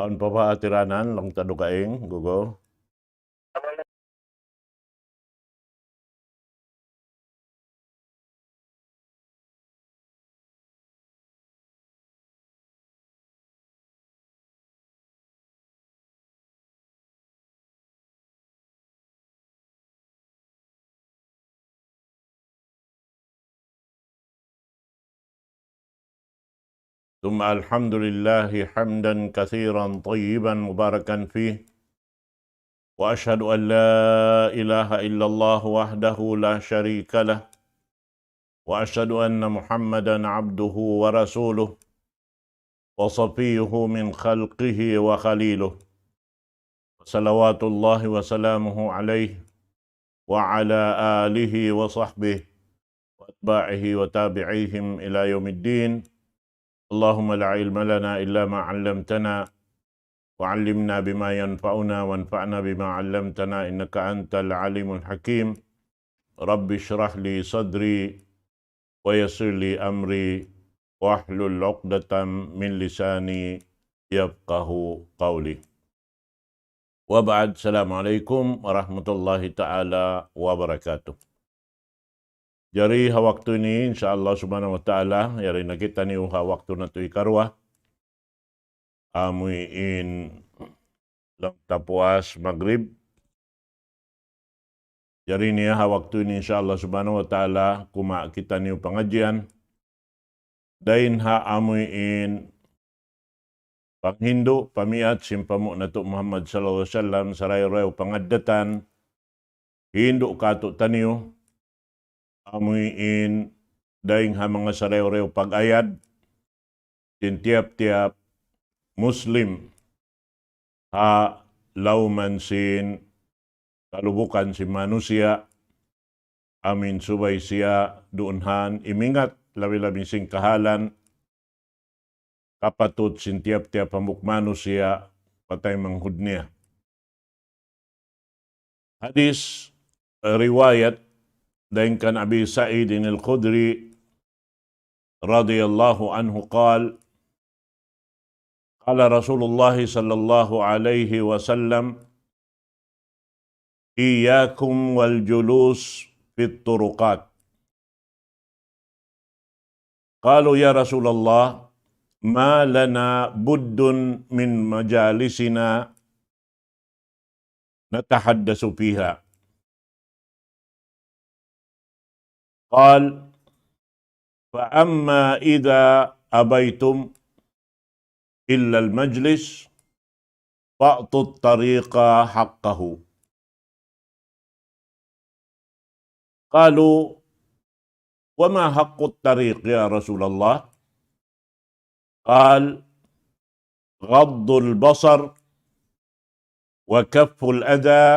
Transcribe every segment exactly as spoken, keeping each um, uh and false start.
Awn pa ba atiranan, laung ta dugaing, gugu. ثم الحمد لله حمدا كثيرا طيبا مباركا فيه، وأشهد أن لا إله إلا الله وحده لا شريك له، وأشهد أن محمدا عبده ورسوله، وصفيه من خلقه وخليله، صلوات الله وسلامه عليه وعلى آله وصحبه وأتباعه وتابعيهم إلى يوم الدين. اللهم لا علم لنا إلا ما علمتنا، وعلمنا بما ينفعنا، وانفعنا بما علمتنا، إنك أنت العليم الحكيم. رب اشرح لي صدري، ويسر لي أمري، واحلل عقدة من لساني يفقه قولي. وبعد، السلام عليكم ورحمة الله تعالى وبركاته. Jari ha waktu ini, insya Allah subhanahu wa ta'ala, yari na kitaniyu ha waktu natu' hikaruwa. Amu in laung ta puas Magrib. Jari niya ha waktu ini, insya Allah subhanahu wa ta'ala, kumawa' kitaniyu pangadjian. Dayn ha amu in panghindu', pamiyat sin panghu' natu' Muhammad sallallahu alayhi wasallam, sarayaw-rayaw pangaddatan, hindu' kātu'niyu, amu in dayn ha manga sarayaw-rayaw pag-ayad sin tiyap-tiyap Muslim ha lawm sin kalubukan sin manusiya', amu in subay siya duun han imingat, labi-labi sin kahalan, kapatut sin tiyap-tiyap hambuuk manusiya' pa taymanghud niya. Hadith, eh, riwayat dayn kan Abi Sa'id Al-Khudri radiyallahu anhu qal, قال رسول الله صلى الله عليه وسلم: إياكم والجلوس في الطرقات. قالوا: يا رسول الله، ما لنا بد من مجالسنا نتحدث فيها؟ قال: فأما إذا أبيتم إلا المجلس فأعطوا الطريق حقه. قالوا: وما حق الطريق يا رسول الله؟ قال: غض البصر، وكف الأذى،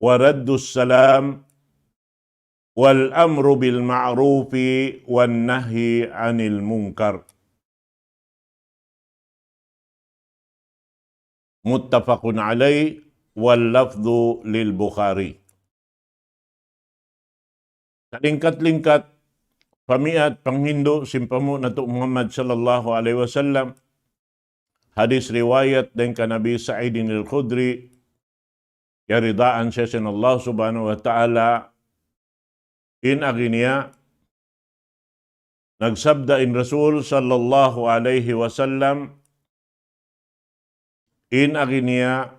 ورد السلام، والأمر بالمعروف، والنهي عن المنكر. متفق عليه، واللفظ للبخاري. Salingkat-lingkat pamiyat panghindu' sin panghu' natu' Muhammad sallallahu alayhi wasallam. Hadith riwayat dayn kan Abi Sa'id Al-Khudri, kiyaridaan siya sin Allah subhanahu wa ta'ala, in agi niya, nagsabda in Rasul sallallahu alayhi wasallam, in agi niya,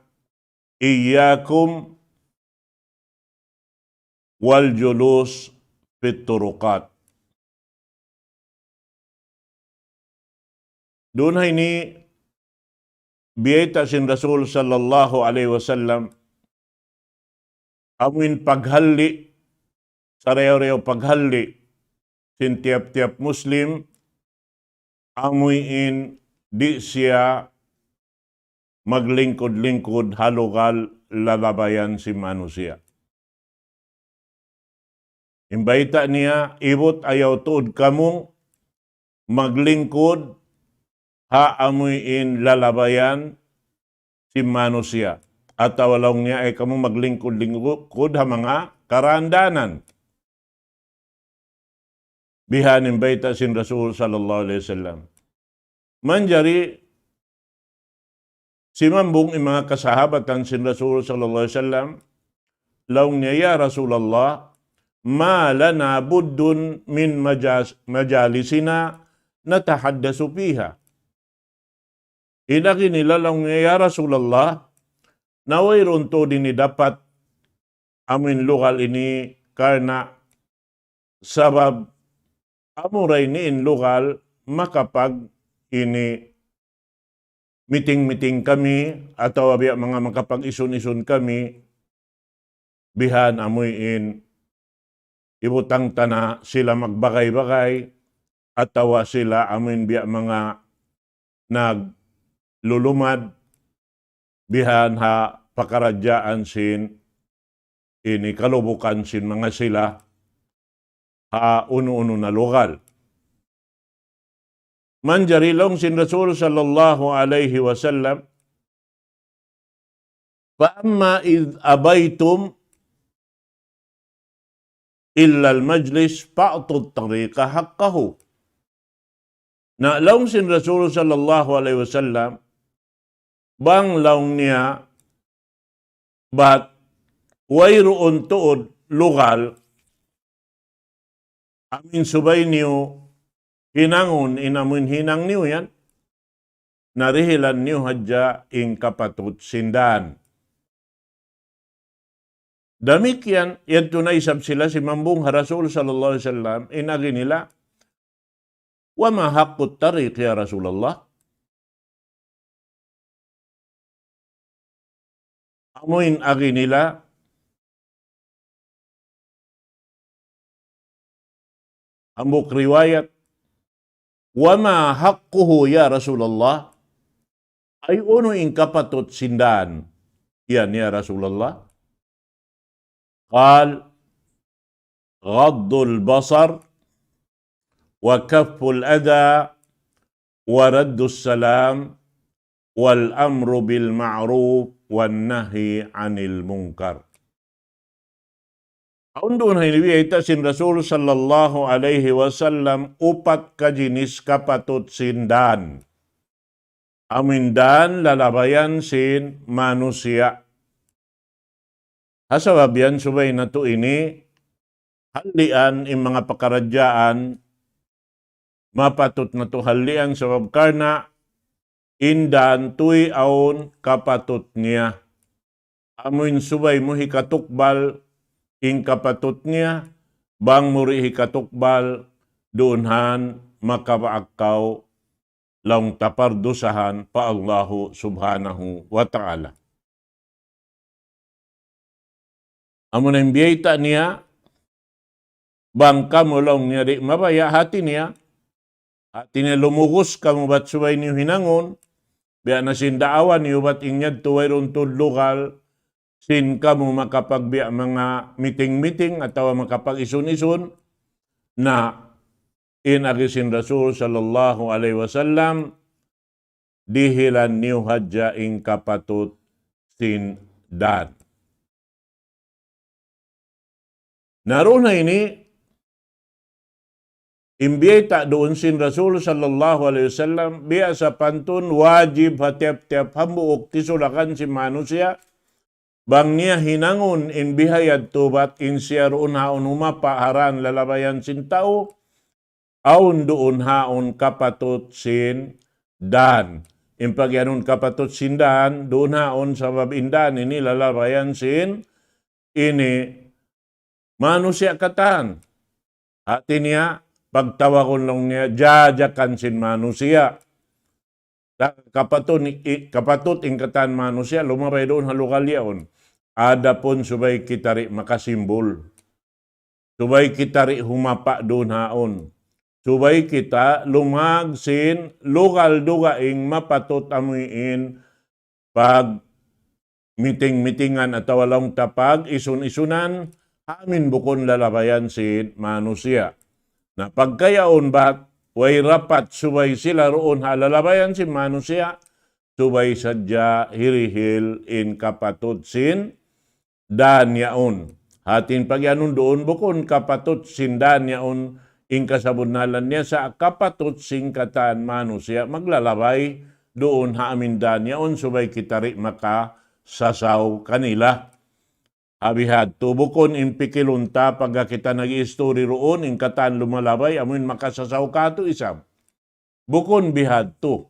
إياكم والجلوس في الطرقات. Duun ha ini, biyayta' sin Rasul sallallahu alayhi wasallam, amu in paghalli', sarayaw-rayaw paghalli' sin tiyap-tiyap Muslim, amu in di' siya maglingkud-lingkud ha lugal lalabayan sin manusiya'. In bayta' niya, ibut ayaw tuud kamu maglingkud ha amu in lalabayan sin manusiya'. Atawa laung niya, ayaw kamu maglingkud-lingkud ha manga karandanan. Bihan in bayta' sin Rasul sallallahu alayhi wasallam. Manjari Simambung in manga kasahabatan sin Rasul sallallahu alayhi wasallam, laung niya, "Ya Rasulullah, ما لنا بد من مجاس-، مجالسنا نتحدث فيها." In agi nila laung niya, "Ya Rasulullah, na wayruun tuud ini dapat amu in lugal ini karna' sabab amura ini in lugal makapag ini meeting-meeting kami atawa biya' manga makapag-isun-isun kami, bihan amuin hibutang ta na sila magbagay-bagay atawa sila amuin biya' manga naglulumad bihan ha pakaradjaan sin ini kalubukan sin manga sila ha unu-unu na lugal." Manjari laung sin Rasul sallallahu alayhi wasallam, "فأما إذ أبيتم إلا المجلس فأعطوا الطريق حقه." Na laung sin Rasul sallallahu alayhi wasallam, bang laung niya, bat wayruun tuud lugal, amuin subay niyu hinangun in amuin hinang niyu yan, na dihilan niyu hadja in kapatut sin dan. Damikkiyan, yadtu na isab sila simambung ha Rasul sallallahu alayhi wasallam, in agi nila, "وما حق الطريق يا رسول الله؟" Amuin agi nila, hambuuk riwayat, "وما حقه يا رسول الله؟" Ay unu in kapatut sin dan yan, ya Rasulullah? قال: غض البصر، وكف الأذى، ورد السلام، والأمر بالمعروف، والنهي عن المنكر. Awn duun ha ini biyayta' sin Rasul sallallahu alayhi wasallam upat kajinis kapatut sin dan. Amuin dan lalabayan sin manusiya'. Ha sabab yan subay natu' ini hallian in manga pakaradjaan mapatut natu' hallian sabab karna' in dan tuy awn kapatut niya. Amuin subay mu hikatukbal in kapatut niya, bang mu di' hikatukbal, duun han makapaakaw laung ta pardusahan pa Allahu Subhanahu wa Ta'ala. Amuna in biyayta' niya, bang kamu laung niya di' mabaya' hati niya, hati niya lumugus kamu bat subay niyu hinangun, biya' na sin daawa niyu bat in yadtu wayruun tuud lugal, sin kamu makapagbiya' manga meeting-meeting atawa makapag-isun-isun, na in agi sin Rasul sallallahu alayhi wasallam, dihilan niyu hadja in kapatut sin dan. Na duun ha ini, in biyayta' duun sin Rasul sallallahu alayhi wasallam, biya' sapantun wajib ha tiyap-tiyap hambuuk tisulakan sin manusiya', bang niya hinangun in biha yadtu bat in siya duun haun humapa' ha dan lalabayan sin tau, awn duun haun kapatut sin dan. In pagiyanun kapatut sin dan, duun haun sabab in dan ini lalabayan sin ini manusiya' katan. Hati niya, pagtawagun laung niya, jajakan sin manusiya'. Ta-, kapatut, i-, kapatut in katan manusiya', lumabay duun ha lugal yaun. Adapun subay kita di' makasimbul. Subay kita di' humapa' duun haun. Subay kita lumag sin lugal dugaing mapatut amuin pag-meeting-meetingan atawa laung ta pag-isun-isunan, amuin bukun lalabayan sin manusiya'. Na pagka yaun bat, way dapat subay sila duun ha lalabayan sin manusiya', subay sadja hirihil in kapatut sin dan yaun. Hati in pagiyanun duun bukun kapatut sin dan yaun in kasabunnalan niya sa' kapatut sin katan manusiya' maglalabay duun ha amin dan yaun subay kita di' makasasaw kanila. Ha bihadtu, bukun in pikilun ta pagga kita nag-iistori duun, in katan lumalabay, amuin makasasaw katu' isab. Bukun bihadtu.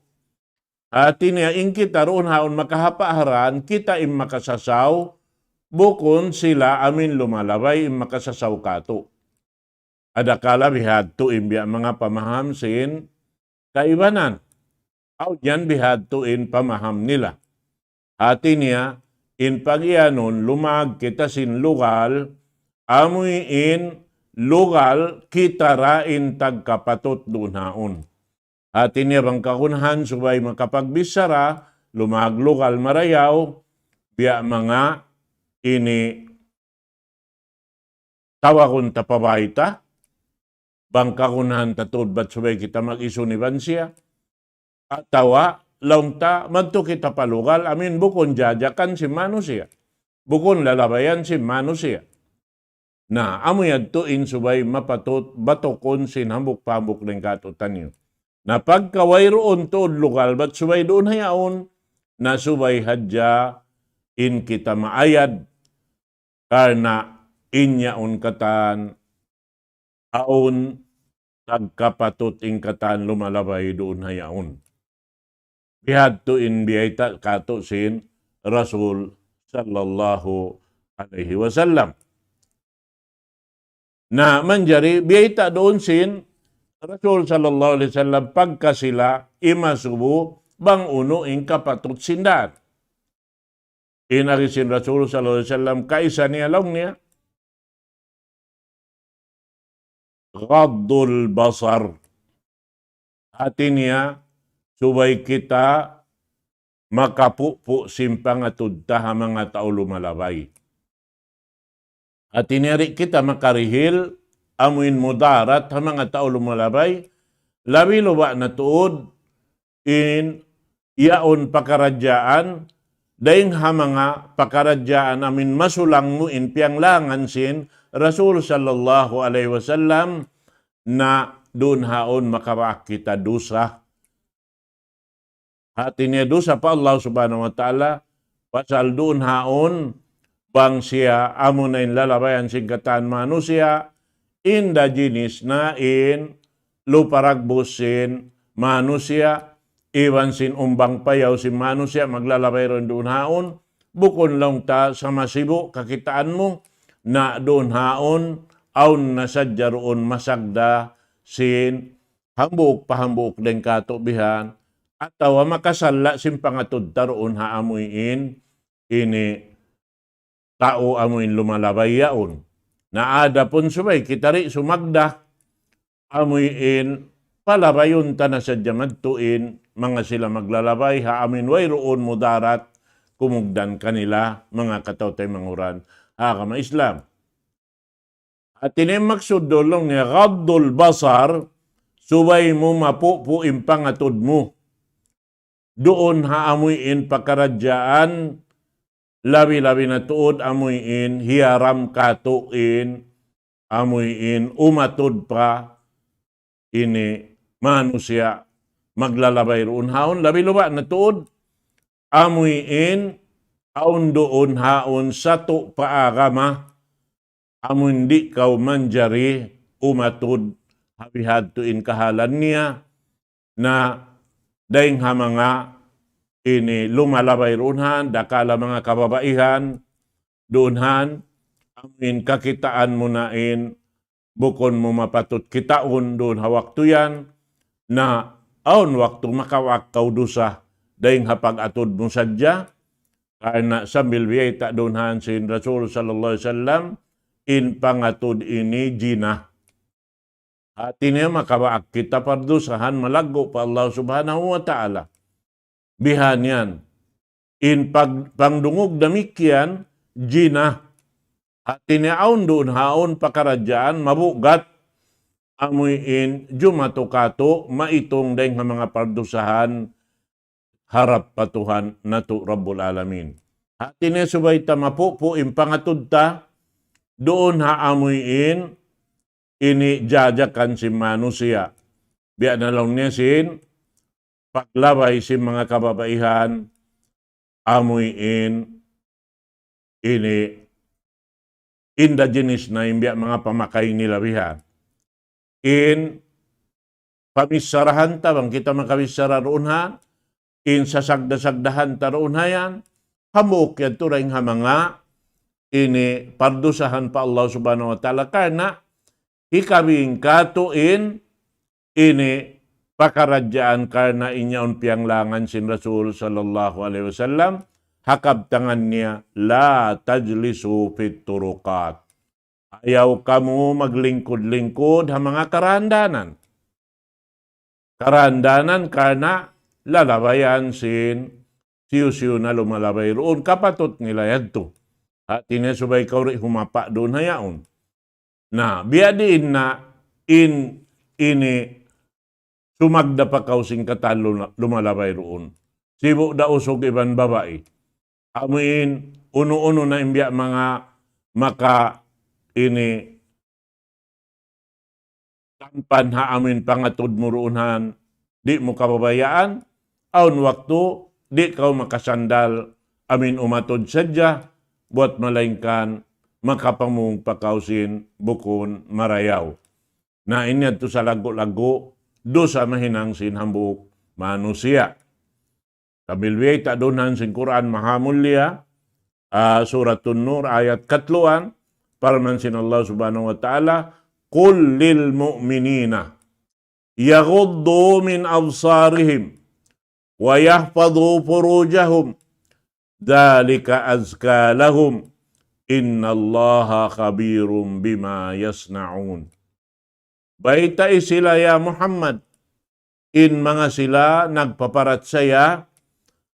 Hati niya in kita duun haun makahapa' ha dan, kita in makasasaw, bukun sila amin lumalabay in makasasaw katu'. Adakala bihadtu in biya' manga pamaham sin kaibanan. Awn yan bihadtu in pamaham nila. Hati niya, in pag-iyanun, lumag kita sin lugal, amuin lugal kita ra in tagkapatut duun haun. Hati niya bang kagunahan subay makapagbichara, lumag lugal marayaw, biya' manga ini tawagun ta pa bay ta, bang kagunahan ta tuud bat subay kita mag-isun iban siya, atawa laung ta madtu kita pa lugal, amuin bukun jajakan sin manusiya', bukun lalabayan sin manusiya'. Na, amu yadtu in subay mapatut batukun sin hambuuk pa hambuuk dayn kātu'niyu. Na pagka wayruun tuud lugal bat subay duun ha yaun, na subay hadja in kita maayad, karna' in yaun katan awn tagkapatut in katan lumalabay duun ha yaun. Bihadtu in biyayta' kātu' sin Rasul sallallahu alayhi wasallam. Na manjari biyayta' duun sin Rasul sallallahu alayhi wasallam pagka sila imasubu bang unu in kapatut sin dan. In agi sin Rasul sallallahu alayhi wasallam, kaisa niya laung niya, غض البصر. Hati niya, subay kita makapupu' sin pangatud ta ha manga tau lumalabay. Hati niya di' kita makarihil amuin mudarat ha manga tau lumalabay, labi-labi na tuud in yaun pakaradjaan, dayn ha manga pakaradjaan amuin masulang mu in piyanglangan sin Rasul sallallahu alayhi wasallam, na duun haun makabaak kita dusa. Hati niya dusa pa Allah Subhanahu wa Ta'ala, pasal duun haun bang siya amuna in lalabayan sin katan manusiya', in da jinis na in lupa dagbus sin manusiya', iban sin umbang payaw sin manusiya', maglalabay duun haun, bukun laung ta sa masibu' kakitaan mu, na duun haun, awn na sadja duun masagda sin hambuuk pa hambuuk dayn kātu' bihan, atawa makasalla' sin pangatud ta duun ha amuin ini tau amuin lumalabay yaun. Na adapun subay kita di' sumagda, amuin palabayun ta na sadja madtu in manga sila maglalabay ha amuin wayruun mudarat kumugdan kanila, manga kataw-taymanghuran ha agama Islam. Hati niya maksud duun laung niya غض البصر, subay mu mapupu' in pangatud mu. Duun ha amuin pakaradjaan, labi-labi na tuud amuin hiyaram kātu' in, amuin umatud pa ini manusiya' maglalabay duun haun, labi-labi na tuud amuin awn duun haun satu' pa agama, amun di' kaw manjari umatud ha bihadtu in kahalan niya, na dayn ha manga ini lumalabay duun han, dakala manga kababaihan duun han, amun kakitaan mu na in bukun mu mapatut kitaun duun ha waktu yan, na awn waktu makawa' kaw dusa dayn ha pag-atud mu sadja, karna' sambil biyayta' duun han sin Rasul sallallahu alayhi wasallam, in pangatud ini jina. Hati niya makawa' kita pardusahan malaggu' pa Allah Subhanahu wa Ta'ala. Bihan yan. In pag-, pangdungug damikkiyan, jina. Hati niya awn duun haun pakaradjaan mabugat amuin jumatu kātu' maitung dayn ha manga pardusahan harap pa Tuhan natu' Rabbul Alamin. Hati niya subay ta mapupu' in pangatud ta duun ha amuin ini jajakan sin manusiya'. Biya' na laung niya sin paglabay sin manga kababaihan, amuin ini indigenous na in biya' manga pamakay nila bihan. In pamissarahan ta, bang kita makabichara duun ha, in sasagda-sagdahan ta duun ha yan, hambuuk yadtu dayn ha manga ini pardusahan pa Allah Subhanahu wa Ta'ala, karna' hikabing katu' in ini pakaradjaan, karna' in yaun piyanglangan sin Rasul sallallahu alayhi wasallam, ha kabtangan niya, لا تجلسوا في الطرقات. Ayaw kamu maglingkud-lingkud ha manga karandanan. Karandanan karna' lalabayan sin siyu-siyu na lumalabay duun, kapatut nila yadtu. Hati niya subay kaw di' humapa' duun ha yaun. Na, biya' diin na in ini sumagda pa kaw sin katan luma-, lumalabay duun. Sibu' da usug iban babai. Amuin unu-unu na in biya' manga maka ini tampan ha amuin pangatud mu duun ha yan, di' mu kababayaan, awn waktu di' kaw makasandal amuin umatud sadja, buwat malaingkan makapamung pa kaw sin bukun marayaw. Na ini yadtu salaggu'-laggu' dusa mahinang sin hambuuk manusiya'. Sambil biyayta' duun ha yan sin Qur'an Mahamulliya, ah, Suratun Nur, ayat katluan, parman sin Allah Subhanahu wa Ta'ala, قل للمؤمنين يغضوا من أبصارهم ويحفظوا فروجهم ذلك أزكى لهم إن الله خبير بما يصنعون. Baytai sila, ya Muhammad, in manga sila nagpaparachaya,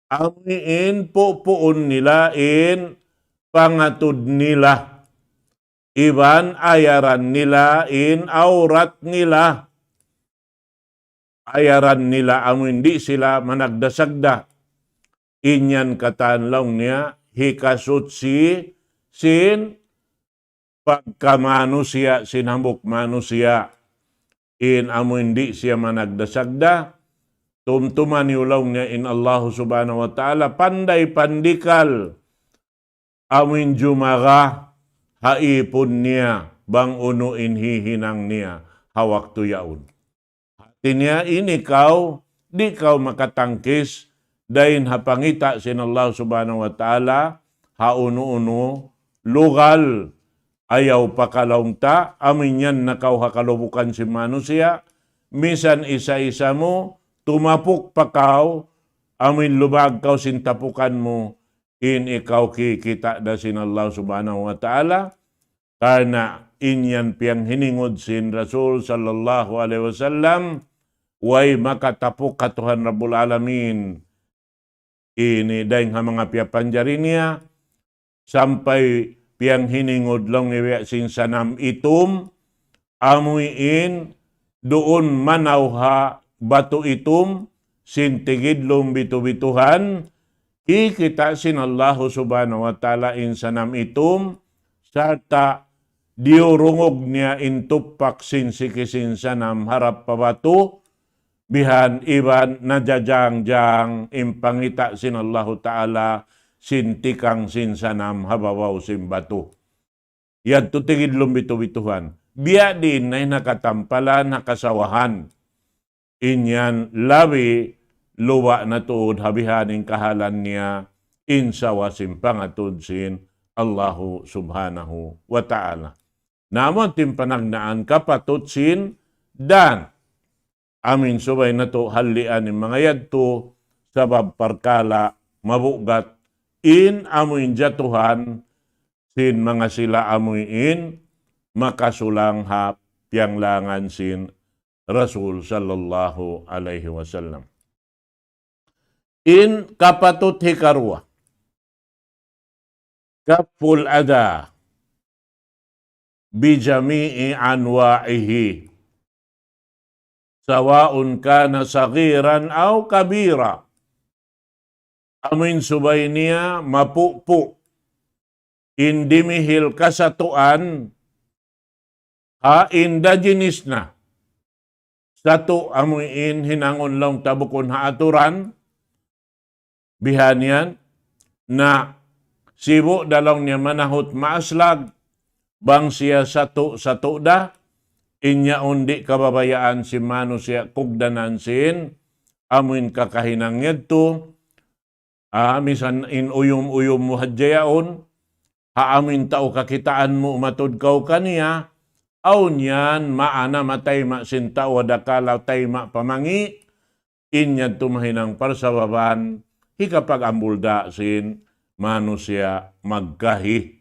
amuin pupuun nila in pangatud nila, iban ayaran nila in awrat nila. Ayaran nila amuin di' sila managda-sagda. In yan katan laung niya, hikasuchi sin pagkamanusiya' sin hambuuk manusiya'. In amuin di' siya managda-sagda, tumtuma niyu laung niya in Allahu Subhanahu wa Ta'ala, panday pandikal amuin jumaga ha ipun niya, bang unu in hihinang niya ha waktu yaun. Hati niya ini kaw, di' kaw makatangkis dayn ha pangita' sin Allah Subhanahu wa Ta'ala, ha unu-unu lugal, ayaw pakalaung ta, amuin yan na kaw ha kalubukan sin manusiya', misan isa-isa mu, tumapuk pa kaw, amuin lumag kaw sin tapukan mu, in ikaw kikita' da sin Allah Subhanahu wa Ta'ala, karna' in yan piyanghiningud sin Rasul sallallahu alayhi wasallam, way makatapuk ha Tuhan Rabbul Alamin. Ini dayn ha manga piyapanjari niya, sampay piyanghiningud laung niya sin sanam itum, amuin duun manaw ha batu itum, sin tigidlum bitu-bituhan, kikita' sin Allahu Subhanahu wa Ta'ala in sanam itum, sarta' diyurungug niya in tupak sin siki sin sanam harap pa batu, bihan iban najajangjang in pangita' sin Allahu Ta'ala sin tikang sin sanam ha babaw sin batu. Yadtu tigidlum bitu-bituhan. Biya' diin na in ha katampalan, ha kasawahan. In yan labi luba' na tuud ha bihan in kahalan niya in sawa sin pangatud sin Allahu Subhanahu wa Ta'ala. Na amu in panagnaan kapatut sin dan amuin subay natu' hallian in manga yadtu, sabab parkala' mabugat in amuin jatuhan sin manga sila amuin makasulang ha piyanglangan sin Rasul sallallahu alayhi wasallam. In kapatut hikaruwa, كف الأذى بجميع أنواعه سواء كان صغيرا أو كبيرا. Amuin subay niya mapupu' in dimihil kasatuan ha indajinis na. satu' amu in hinangun laung ta bukun ha aturan, bihan yan, na sibu' da laung niya manahut maaslag, bang siya satu'-satu' da, in yaun di' kababayaan sin manusiya' kugdanan sin, amuin kakahinang yadtu, ah, misan in uyum-uyum mu hadja yaun, ha amuin tau kakitaan mu matud kaw kaniya, awn yan maana matayma' sin tau adakala tayma' pamangi', in yadtu mahinang parsababan hikapag-ambul da sin manusiya' magkahi.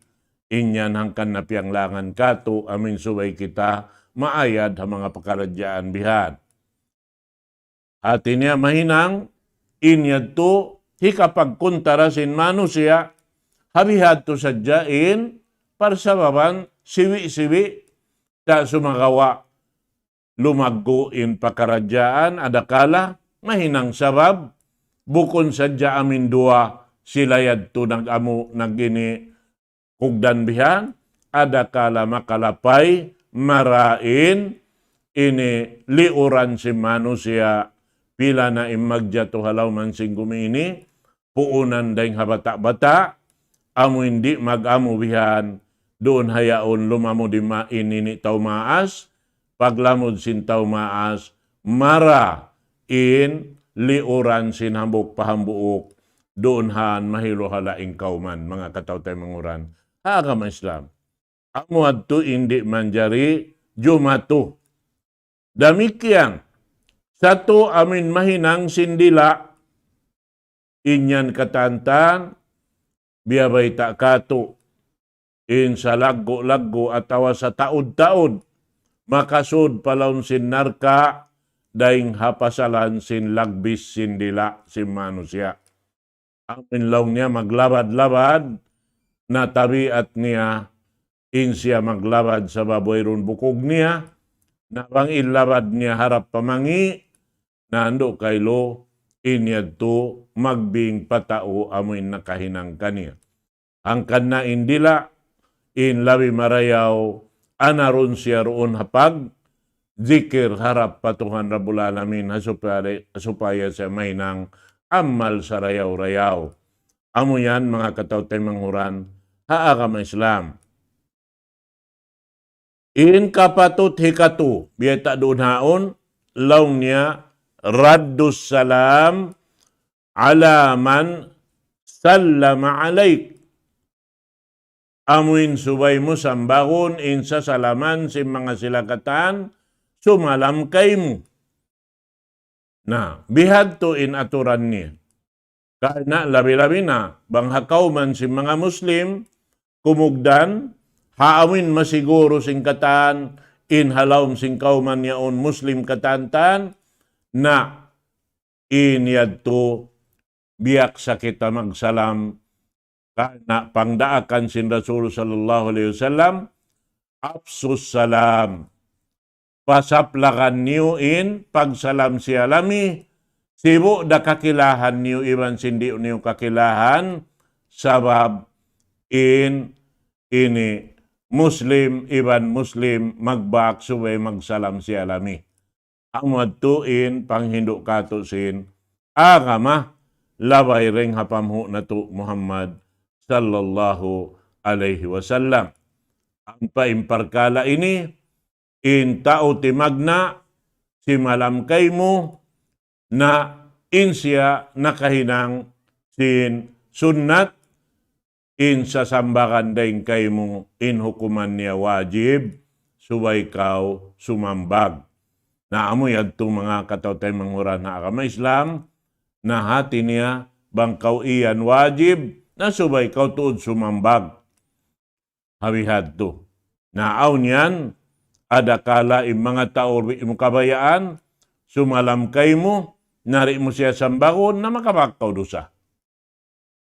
In yan hangkan na piyanglangan katu' amuin subay kita maayad ha manga pakaradjaan bihan. Hati niya mahinang in yadtu hikapagkuntara sin manusiya' ha bihadtu sadja in parsababan siwi'-siwi' ta sumagawa' lumaggu' in pakaradjaan adakala mahinang sabab bukun sadja amuin duwa sila yadtu nag-amu nag-ini kugdan bihan adakala makalapay marain ini liuran sin manusiya' pila na in magjatu ha lawm sin gumi ini puunan dayng ha bata'-bata', amuin di' mag-amu bihan, duun ha yaun lumamud in ma-, in ini tau maas, paglamud sin tau maas, mara in liuran sin hambuuk pa hambuuk, duun han mahilu ha laing kawman, manga kataw-taymanghuran ha agama Islam. Amu yadtu in di' manjari jumatu. Damikkiyan, satu' amuin mahinang sin dila', in yan katantan, biya' bayta' katu', in salaggu'-laggu' atawa sataud-taud, makasud pa lawm sin narka', dayng ha pasalan sin lagbis sin dila' sin manusiya'. Amuin laung niya maglabad-labad, na tabiat niya, in siya maglabad sabab wayruun bukug niya, na bang in labad niya harap pamangi', na andu' kailu, in yadtu magbing pa tau amuin nakahinang kaniya. Hangkan na in dila', in labi marayaw, anarun siya duun ha pag, zikir harap pa Tuhan Rabbul Alamin, ha supaya, supaya siya mahinang amal sarayaw-rayaw. Amu yan, manga kataw-taymanghuran ha agama Islam. In kapatut hikatu, biya' ta duun haun, laung niya, raddus salam ala man sallama alayk. Amuin subay mu sambagun in sasalaman sin manga sila katan sumalam kaymu. Na, bihadtu in aturan niya. Karna' labi-labi na, bang ha kawman sin manga Muslim, kumugdan, ha amuin masiguru sin katan, in ha lawm sin kawman yaun Muslim katantan, na in yadtu biya' sa kita magsalam, karna' pangdaakan sin Rasul sallallahu alayhi wasallam, afsus salam. Pasaplagan niyu in pagsalam-siyalami, sibu' da kakilahan niyu iban sin di' niyu kakilahan, sabab in ini Muslim iban Muslim magbak subay magsalam-siyalami. Amu yadtu in panghindu' katu' sin agama, labay dayng ha panghu' natu' Muhammad sallallahu alayhi wasallam. Ampa in parkala' ini, in tau timagna', simalam kaymu, na in siya nakahinang sin sunnat, in sasambagan dayng kaymu, in hukuman niya wajib, subay kaw sumambag. Na amu yadtu manga kataw-taymanghuran ha agama Islam, na hati niya bang kaw iyan wajib, na subay kaw tuud sumambag. Ha bihadtu. Na awn yan, adakala in manga tau di' mu kabayaan, sumalam kaymu, na di' mu siya sambagun, na makabak kaw dusa.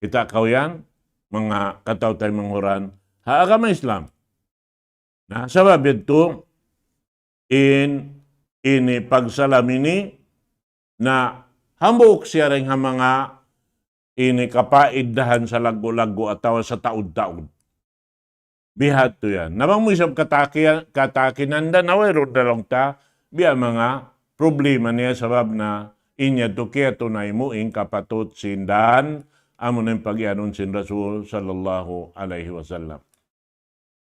Kita' kaw yan, manga kataw-taymanghuran ha agama Islam. Na sabab yadtu, in, ini pagsalam ini, na hambuuk siya dayng ha manga ini kapaidahan salaggu'-laggu' atawa sataud-taud. Bihadtu yan. Na bang mu isab kataki-, katakinan da, na wayruun da laung ta, biya' manga problema niya sabab na in yadtu kiyatunay mu in kapatut sin dan, amu na in pag-iyanun sin Rasul sallallahu alayhi wasallam.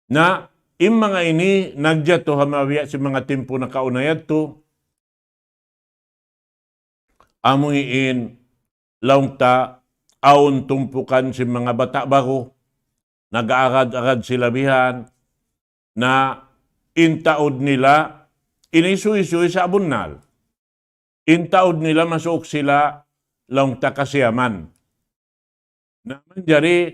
Na, in manga ini, nagjatu ha mabiya' sin manga timpu nakauna yadtu, amu in laung ta awn tumpukan sin manga bata' baru, nag-aagad-agad sila bihan, na in taud nila, ini suysuy sa' bunnal. In taud nila masuuk sila laung ta kasiyaman. Na manjari,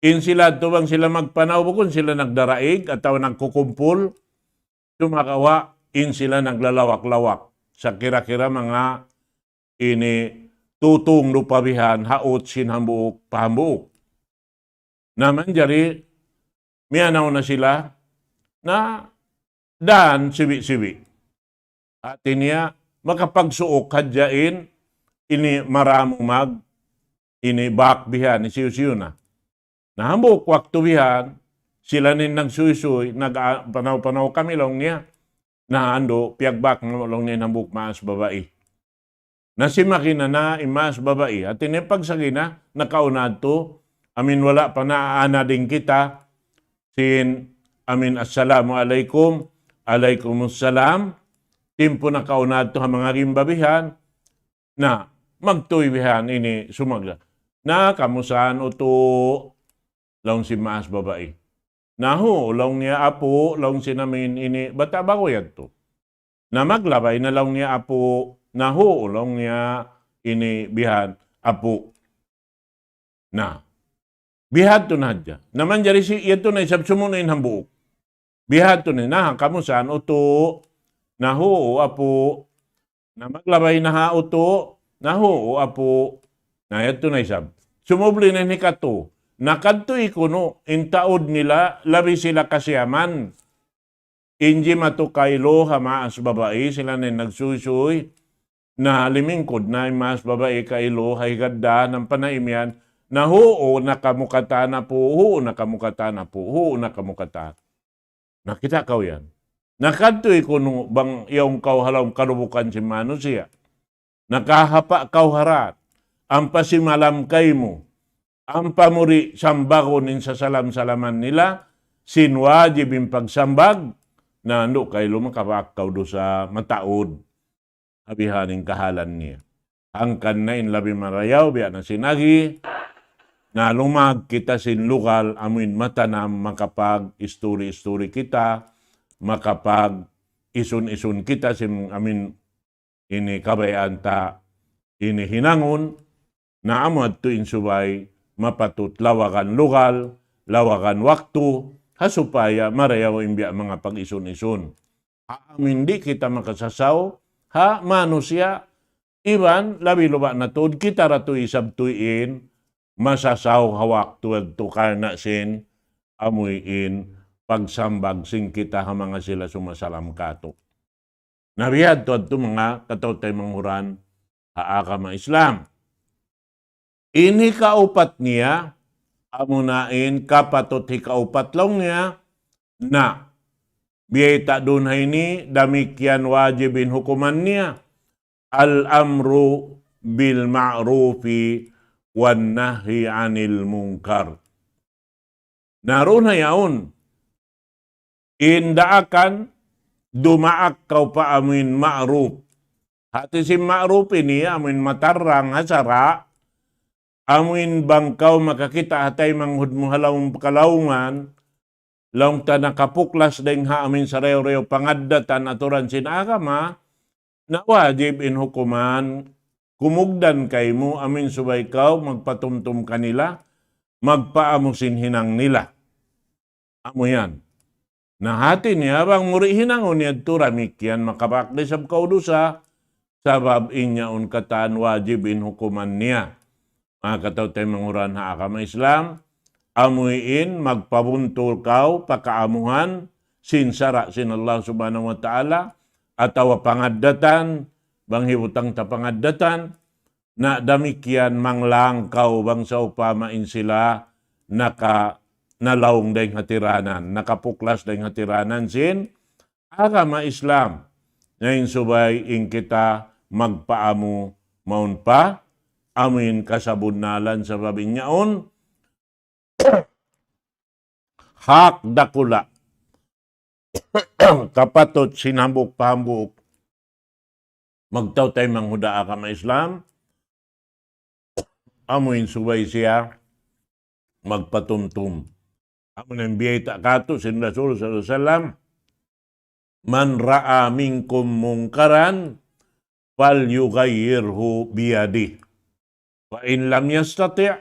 in sila tu bang sila magpanaw, bukun sila nagdaraig atawa nagkukumpul, sumagawa' in sila naglalawak-lawak. Sa' kira-kira manga ini tutung lupa bihan, haut sin hambuuk pa hambuuk. Na manjari, miyanaw na sila, na dan sibi'-sibi'. Hati niya, makapagsuuk hadja in, ini maramu mag, ini bak bihan, hisiyu-siyu na. Na hambuuk waktu bihan, sila in nagsuysuy, nag-, panaw-panaw kami laung niya. Na andu', piyagbak laung niya in hambuuk maas babai. Na simagi na in maas babai. Hati niya pagsagi na, nakauna tu, amin wala' pa naana dayn kita, sin, amin, "Assalamu alaykum, alaykumussalam." Timpu nakauna tu ha manga rimba bihan, na magtuy bihan ini sumagda. Na, kamu saan utu'? Laung sin maas babai. Nahu, laung niya apu', laung sin amin ini bata' baru yadtu. Na maglabay na laung niya apu', nahu, laung niya ini bihan apu'. Na, bihadtu na hadja. Na manjari si, yadtu na isab sumunu' in hambuuk. Bihadtu na, na, kamu saan utu'? Nahu, apu'. Na maglabay na ha utu', nahu, apu'. Na yadtu na isab. Sumubli na in hikatu. Na kadtu kunu', in taud nila, labi sila kasiyaman. In jimatu kailu ha maas babai, sila na in nagsuysuy. Na limingkud na in maas babai kailu, ha higad da, ampa na imiyan. Na huu na kamu katan apu', huu na kamu katan apu', huu na kamu katan. Na kita' kaw yan. Na kadtu kunu' bang yaun kaw ha lawm kalubukan sin manusiya'. Nakahapa' kaw ha rat. Ampa simalam kaymu. Ampa mu di' sambagun in sasalam-salaman nila, sin wajib in pagsambag, na andu' kailu makabak kaw dusa mataud. Ha bihaini in kahalan niya. Hangkan na in labi marayaw, biya' na sin agi, na lumag kita sin lugal, amuin matanam, makapag-isturi-isturi kita, makapag-isun-isun kita sin amin ini kabayaan ta ini hinangun, na amu yadtu in subay mapatut lawagan lugal, lawagan waktu, ha supaya marayaw in biya' manga pag-isun-isun. Ha amin di' kita makasasaw, ha manusiya', iban labi luba' na tuud kita ra tuud isab tuud in masasaw ha waktu yadtu karna' sin amuin pagsambag sin kita ha manga sila sumasalam katu'. Na bihadtu-hadtu manga kataw-taymanghuran ha agama Islam. In hikaupat niya, amuna in kapatut hikaupat laung niya, na, biyayta' duun ha ini, damikkiyan wajib in hukuman niya, الأمر بالمعروف والنهي عن المنكر. Na duun ha yaun, in daakan dumaak kaw pa amuin ma'ruf. Hati sin ma'ruf ini amuin matarrang ha sara', amuin bang kaw makakita' ha taymanghud mu ha lawm kalaungan, laung ta nakapuklas dayng ha amuin sarayaw-rayaw pangaddatan aturan sin agama, na wajib in hukuman, kumugdan kaymu amuin subay kaw magpatumtum kanila, magpaamu sin hinang nila. Amu yan. Na hati niya bang mu di' hinangun yadtu damikkiyan makabak da isab kaw dusa, sabab in yaun katan wajib in hukuman niya. Manga kataw-taymanghuran ha agama Islam, amuin magpabuntul kaw pa kaamuhan sin sara' sin Allah Subhanahu wa Ta'ala, atawa pangaddatan, bang hibutang ta pangaddatan, na damikkiyan manglang kaw bang sawpama in sila naka-, nalaung dayng ha tiranan, nakapuklas dayng ha tiranan sin agama Islam. Na in subay in kita magpaamu mawn pa amuin kasabunnalan sabab in yaun hak dakula'. Kapatut sin hambuuk pa hambuuk magtau taymanghud ha agama Islam, amuin subay siya magpatumtum. Amu na in biyayta' katu' sin Rasul sallallahu alayhi wasallam, من رأى منكم منكرا فليغيره بيده، فإن لم يستطع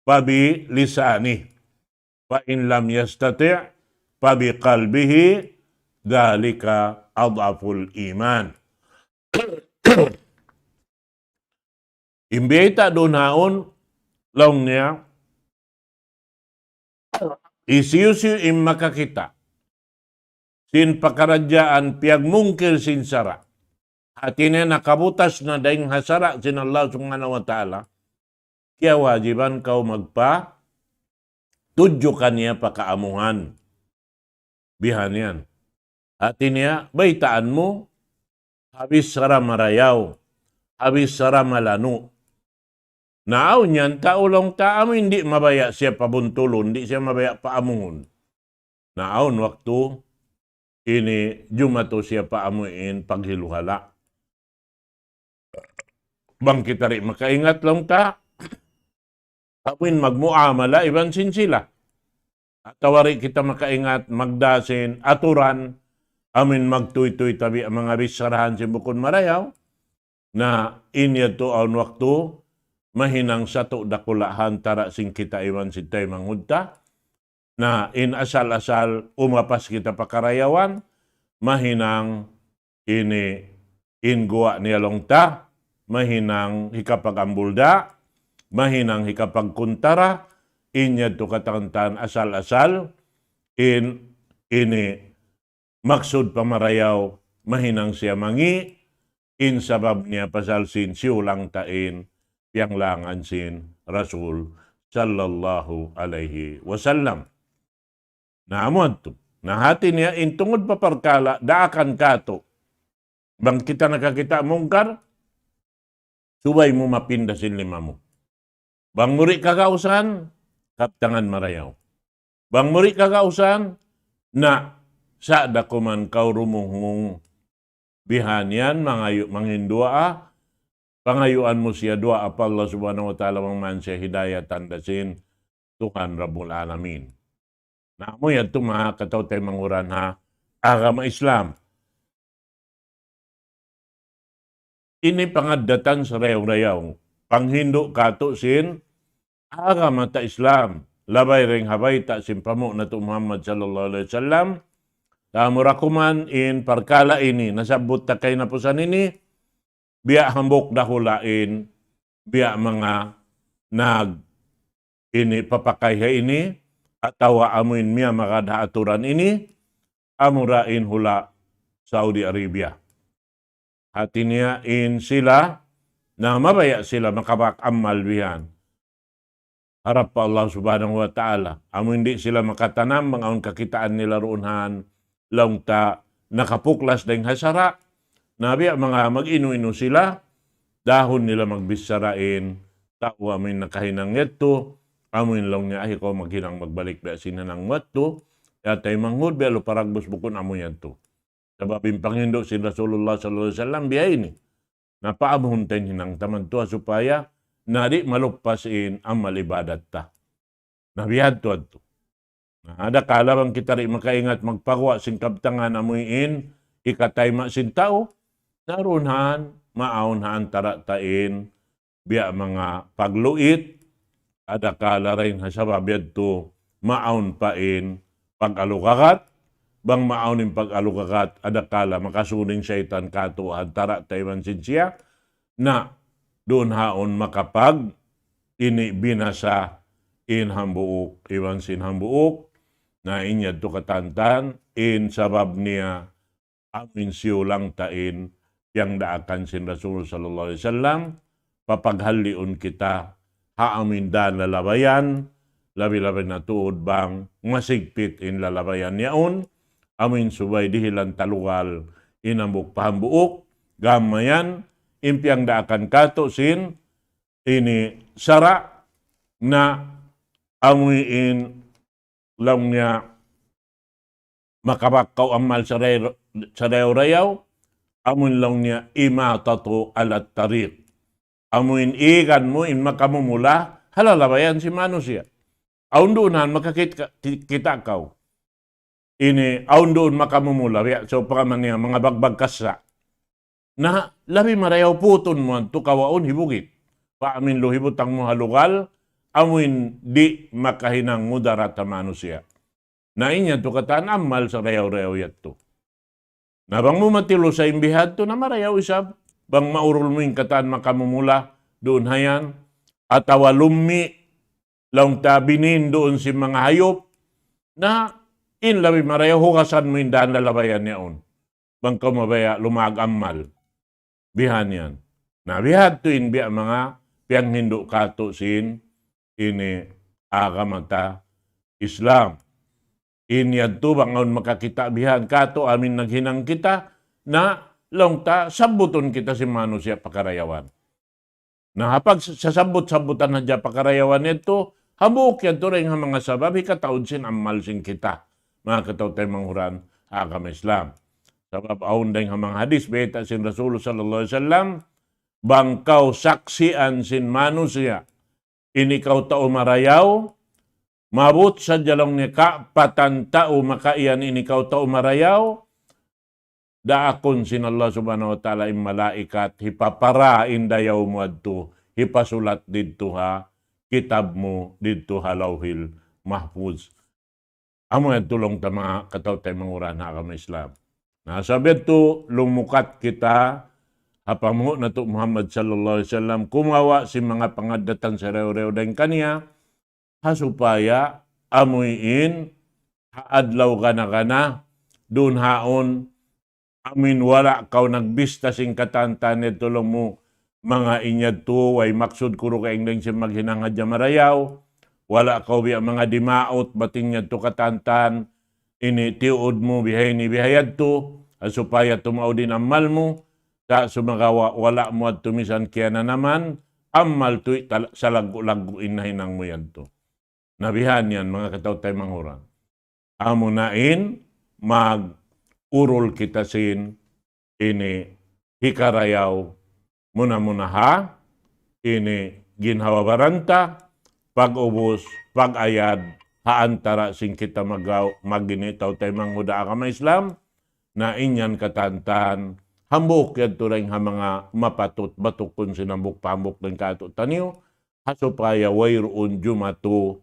فبلسانه، فإن لم يستطع فبقلبه، ذلك أضعف الإيمان. In biyayta' duun haun, laung niya, hisiyu-siyu in makakita' sin pakaradjaan piyagmungkil sin sara', hati niya nakabutas na dayn ha sara' sin Allah Subhanahu wa Ta'ala, kiyawajiban kaw magpa tudju kaniya pa kaamuhan. Bihan yan. Hati niya, baytaan mu, ha bichara marayaw, ha bichara malanu'. Na awn yan tau laung ta amu in di' mabaya' siya pabuntulun, di' siya mabaya' paamuhun. Na awn waktu ini jumatu siya pa amuin paghiluhala'. Bang kita di' makaingat laung ta, amuin magmuamala iban sin sila. Atawa di' kita makaingat magdā sin aturan, amuin magtuytuy ta biya' manga bicharahan sin bukun marayaw. Na in yadtu awn waktu, mahinang satu' dakula' ha antara' sin kita iban sin taymanghud ta. Na in asal-asal umapas kita pa karayawan, mahinang ini in guwa' niya laung ta, mahinang hikapag-ambulda', mahinang hikapagkuntara, in yadtu katantan asal-asal, in ini maksud pa marayaw, mahinang siya mangi', in sabab niya pasal sin siyulang ta in piyanglangan sin Rasul sallallahu alayhi wasallam. Na amu yadtu. Na hati niya in tungud pa parkala' daakan katu'. Bang kita nakakita' mungkar, subay mu mapinda sin lima mu. Bang mu di' kagausan, kabtangan marayaw. Bang mu di' kagausan, na sa' da kuman kaw rumunghung bihan yan, mangayu', mangin duwaa, pangayuan mu siya duwaa pa Allah Subhanahu wa Ta'ala, bang man siya hidayatan da sin Tuhan Rabbul Alamin. Na amu yadtu manga kataw-taymanghuran ha agama Islam. Ini pangaddatan sarayaw-rayaw. Panghindu' katu' sin agama ta Islam. Labay dayn ha bayta' sin panghu' natu' Muhammad sallallahu alayhi wasallam. Amura kuman in parkala' ini, nasabbut ta kahinapusan ini, biya' hambuuk dahulain, biya' manga nag ini papakay ha ini, atawa amuin miyamagad ha aturan ini, amura in hula' Saudi Arabia. Hati niya in sila, na mabaya' sila makapag-amal bihan harap pa Allah Subhanahu wa Ta'ala. Amu in di' sila makatanam, bang awn kakitaan nila duun han, laung ta nakapuklas dayn ha sara'. Na biya' manga mag-inu-inu sila, dahun nila magbichara in tau amu in nakahinang yadtu, amu in laung niya, "Ay, kaw maghinang magbalik biya' sin hinang mu yadtu, ya taymanghud biya' lupa dagbus bukun amu yadtu." Sabab in panghindu' sin Rasulullah sallallahu alayhi wasallam biya' ini. Na paamuhun ta in hinang ta madtu ha supaya na di' maluppas in amal ibadat ta. Na biya' hadtu-hadtu. Na adakala bang kita di' makaingat magpaguwa' sin kabtangan amu in hikatayma' sin tau, na duun han, maawn ha antara' ta in biya' manga pagluit, adakala dayn ha sabab yadtu, maawn pa in pag-alugagat, bang maawn in pag-alugagat, adakala makasūd in saytan kātu' ha antara' ta iban sin siya, na duun haun makapag ini binasa in hambuuk iban sin hambuuk, na in yadtu katantan, in sabab niya amu in siyulang ta in piyagdaakan sin Rasul sallallahu alayhi wasallam, papaghalliun kita ha amu in dān lalabayan, labi-labi na tuud bang masigpit in lalabayan yaun, amu in subay dihilan ta lugal in hambuuk pa hambuuk, gam mayan, in piyangdaakan katu' sin, ini sara' na amuin laung niya makabak kaw amal sarayaw-, sarayaw-rayaw, amuin laung niya imatatu alat tariq. Amuin igan mu in makamumula, ha lalabayan sin manusiya'. Awn duun han makakit-, ki-, kita' kaw. Ini, awn duun makamumula, biya', so, pagka man niya, manga bagbag kassa. Na, labi marayaw putun mu, antu kawaun hibugit. Pa amin lu hibutang mu ha lugal, amuin di' makahinang mudarat ha manusiya'. Na in yadtu katan amal sarayaw-rayaw yadtu. Na bang mu matilusa in bihadtu na marayaw isab, bang maurul mu in katan makamumula duun hayan, atawa lummi' laung ta binin duun sin manga hayup, na in labi marayaw hugasan mu in dān lalabayan yaun. Bang kaw mabaya' lumag amal. Bihan yan. Na bihadtu in biya' manga piyanghindu' katu' sin ini agama ta Islam. In yadtu bang awn makakita' bihan katu' amin naghinang kita, na laung ta sabbutun kita sin manusiya' pakarayawan. Na ha pag sasabbut-sabbutan hadja pakarayawan yadtu, hambuuk yadtu dayn ha manga sabab hikataud sin amal sin kita. Manga kataw-taymanghuran ha agama Islam. Sabab awn dayn ha manga hadis bayta' sin Rasul sallallahu alayhi wasallam, bang kaw saksian sin manusiya' in ikaw tau marayaw, maabut sadja laung niya kaapatan tau makaiyan in ikaw tau marayaw, daakun sin Allah Subhanahu wa Ta'ala in malaikat, hipapara in dayaw mu yadtu, hipasulat didtu ha kitab mu, didtu ha Lawhil Mahfuz. Amu yadtu laung ta manga kataw-taymanghuran ha agama Islam. Na, sabab yadtu lumukat kita ha panghu' natu' Muhammad sallallahu alayhi wasallam, kumawa' sin manga pangaddatan sarayaw-rayaw dayn kaniya, ha supaya amuin ha adlaw gana-gana, duun haun, amuin wala' kaw nagbista sin katan-katan yadtu laung mu, manga in yadtu, way maksud ku dugaing dayn sin maghinang hadja marayaw, wala' kaw biya' manga dimaut, bat in yadtu katan-katan, ini tiyuud mu, biha ini, biha yadtu, ha supaya tumaud in amal mu, sa' sumagawa' wala' mu yadtu misan kiyananaman, amal tuwi' tal-, salaggu'-laggu' in nahinang mu yadtu. Na bihan yan, manga kataw-taymanghuran. Amuna in mag-urul kita sin ini hikarayaw muna-muna ha ini ginhawa-baran ta, pag-ubus, pag-ayad, ha antara sin kita magaw-, mag-ini tau-taymanghuran ha agama Islam, na in yan katan-katan, hambuuk yadtu dayn ha manga mapatut batukun sin hambuuk pa hambuuk dayn kātu'niyu, ha supaya wayruun jumatu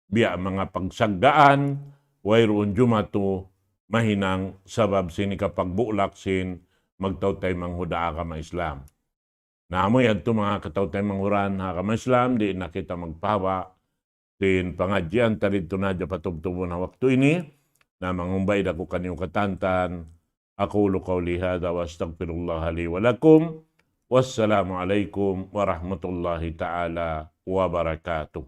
biya' manga pagsaggaan, wayruun jumatu mahinang sabab sin hikapagbulak sin magtau-taymanghud ha agama Islam. Na amu yadtu manga kataw-taymanghud ha agama Islam, di' na kita magpahaba' sin pangadjian ta didtu na hadja patubtubun ha waktu ini, na manghumbay da aku kaniyu katantan, أقول قولي هذا وأستغفر الله لي ولكم. والسلام عليكم ورحمة الله تعالى وبركاته.